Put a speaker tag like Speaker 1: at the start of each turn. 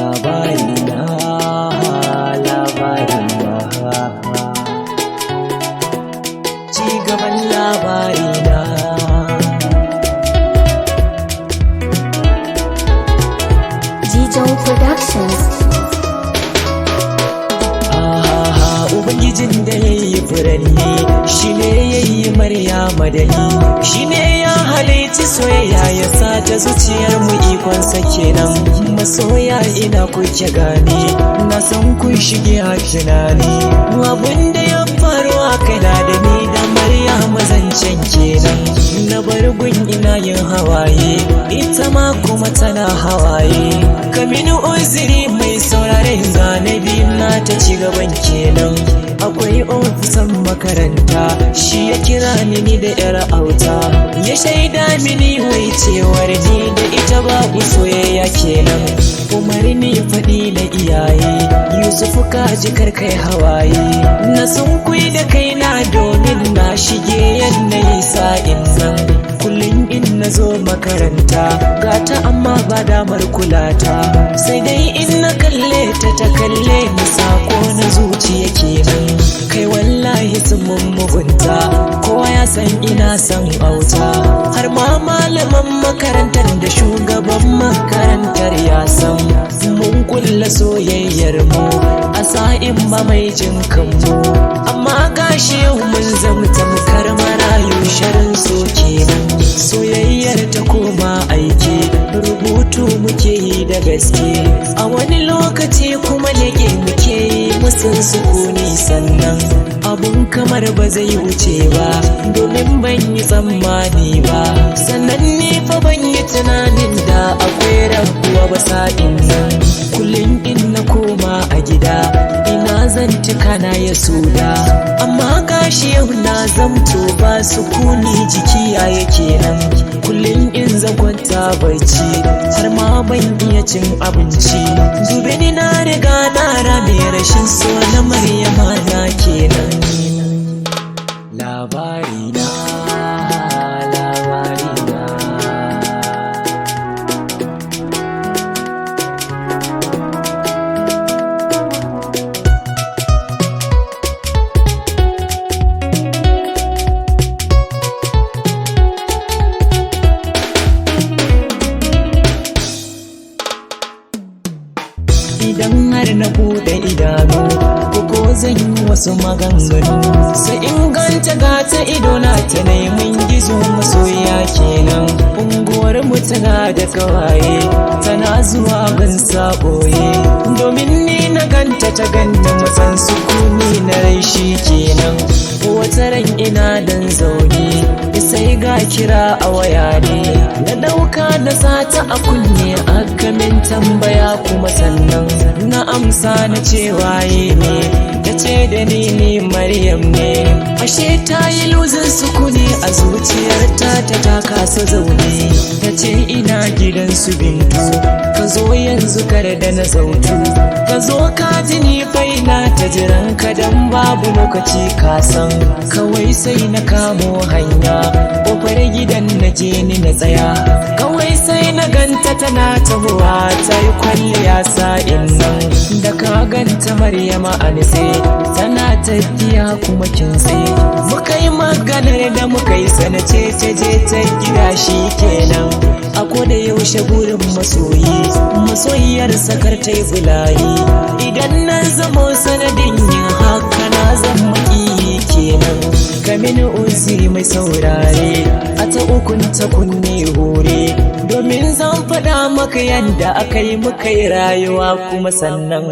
Speaker 1: Labarina, labarina, ci gaban labarina.
Speaker 2: Jijo Productions.
Speaker 1: Ha, Ubangijin da ya yi furanni shi ne ya yi Maryama da ni, shi ne ya halicci soyayya ya sa ta zuciyar mu ikonsa kenan. Masoya, ina kuke gane? Na san kun shige a tunani abin da ya faru a kaina da ni da Maryama, zancen kenan. Na bar gun ina yin hawaye, ita ma kuma tana hawaye. Kaminu uziri mai saurare, zanabi na ta ci gaban kenan. Akwai ofisan makaranta, shi ya kira ni, ni da yar auta. Ya shaida mini wai cewar ni da ita babu soyayya kenan. Umarni faɗi na iyaye, Yusuf, ka ji kai hawaye. Na sun kui da kaina domin na shige yanayi sa'in nan. Kullum in na zo makaranta gata, amma ba damar kulata, sai dai in na kalle ta, ta kalle ni, sako na zuciya kenan. Kai, wallahi sun mun mugunta, kowa ya san ina son auta, har ma malaman makarantar da shugaban makarantar ya san mun kulla soyayyar mu a sa'in ba mai jin kanmu. Amma gashi yau mun zama tamkar marayu, sharin so kenan. Soyayyar ta koma aiki, rubutu muke yi da gaske, a wani lokaci kuma lege muke yi musun sukuni. Sannan abun kamar ba zai wuce ba, domin ban yi tsammani ba. Sannan ni fa ban yi tunanin da akwai rabuwa ba sa'in nan. Kullum in na koma a gida ina zantuka na ya suda, amma gashi yau na zamto ba sukuni, jiki ya yake nan. Kullum in zan kwanta barci, har ma ban iya cin abinci. Dube ni, na riga na rame, rashin so na Maryama na kenan. Labari na, labari na. Idan har na bude idanu ko zan yi wasu maganganu, sai inganta gata idona ta neman gizo, masoya kenan. Unguwar mu tana da kawaye, tana zuwa gan saboye, domin ni na ganta ta ganta, matsan sukuni na rai shi kenan. Wata ran ina dan zaune, sai ga kira a waya ne. Na dauka na sata a kunne, aka min tambaya kuma sannan na amsa, na ce waye ne? Ta ce da ni, ni Maryam ne. Ashe ta yi losing sukuni a zuciyarta, ta ta kasa zaune. Ta ce ina gidan su Bintu, ka zo yanzu kare da na zautu. Ka zo ka ji ni faina ta jiran ka, dan babu lokaci ka san. Kawai sai na kamo hanya, kofar gidan na je ni na tsaya. Kawai sai na ganta tana tahowa, ta yi kwalliya sa'in nan da ka ganta Maryama a nitse, tana tafiya kuma kintse. Muka yi maganar da muka yi, sanace ta je ta gida shi kenan. A koda yaushe burin masoyi, masoyiyar sakar ta yi bulayi. Idan na zamo sanadin yin haka, na zama ƙiyi kenan. Kamin uziri mai saurare, a ta ukun ta kunne hore, domin zan faɗa maka yadda aka yi muka yi rayuwa kuma sannan.